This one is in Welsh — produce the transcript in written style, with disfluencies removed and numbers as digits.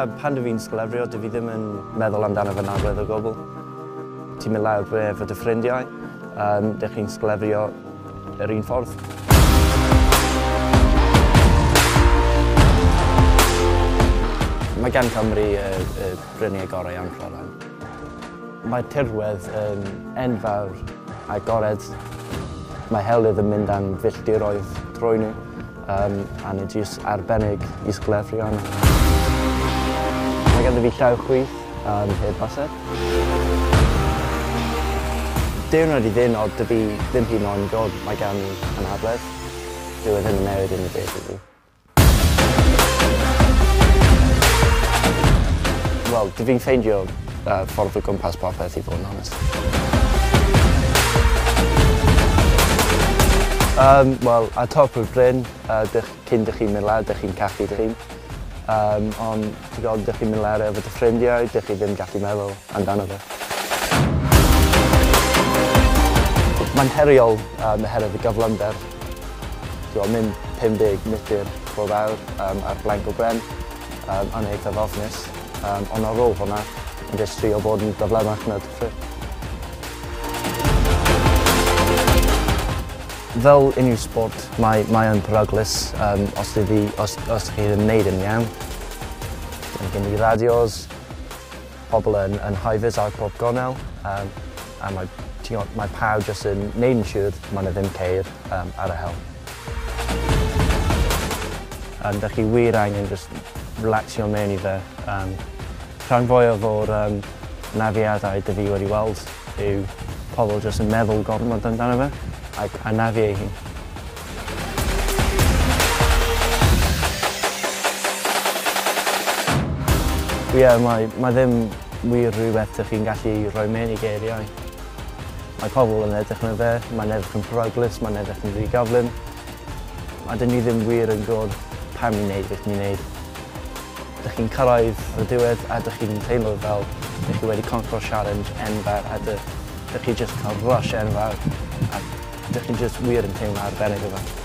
Na, pan dw i'n sglefrio, dw i ddim yn meddwl amdano fy anabledd o gwbl. Ti'n mynd lawr efo dy ffrindiau, dych chi'n sglefrio yr un ffordd. Mae gan Cymru y bryniau gorau am Prydain. Mae tirwedd yn enfawr agored. Mae hewlydd yn mynd am filltiroedd trwy nhw, a nhw jyst arbennig i sglefrio yna. Mae ganddo fi llaw chwith heb bysedd. Diwrnod i ddiwrnod, dw i ddim hyd yn oed yn gwybod mae gan anabledd. Dyw e ddim yn newid unrhyw beth i fi. Wel, dw i'n ffeindio ffordd o gwmpas popeth i fod yn onest. Wel, ar top y bryn, cyn dych chi'n mynd lawr, dych chi'n cachu dy hun. Ond, ti'n gwybod, dych chi'n mynd lawr efo dy ffrindiau, dych chi ddim gallu meddwl amdano fe. Mae'n heriol oherwydd y gyflymder. Ti'n gwybod, mynd 50 milltir bob awr ar blank o bren, yn eithaf ofnus. Ond ar ôl hwnna, yn jyst trio bod yn gyflymach na dy ffrind. Fel unrhyw sport, mae yn peryglus os chi ddim yn neud yn iawn. Gen i radios, pobl yn high-vis ar pob gornel, a mae pawb jyst yn neud yn siŵr mae yna ddim ceir ar y hewl. Dych chi wir angen jyst relaxio mewn i fe. Rhan fwyaf o'r nafiadau dw i wedi weld yw pobl jyst yn meddwl gormod amdano fe ac anafu ei hun. Ie, mae ddim wir rhywbeth dych chi'n gallu rhoi mewn i geiriau. Mae pobl yn edrych yn fe, mae'n edrych yn peryglus, mae'n edrych yn rhy gyflym. A dyn ni ddim wir yn gwybod pam ni'n neud beth ni'n neud. Dych chi'n cyrraedd y diwedd a dych chi'n teimlo fel dych chi wedi concro challenge enfawr a dych chi jyst cael rush enfawr a dych chi'n jyst wir yn teimlo arbennig o fe.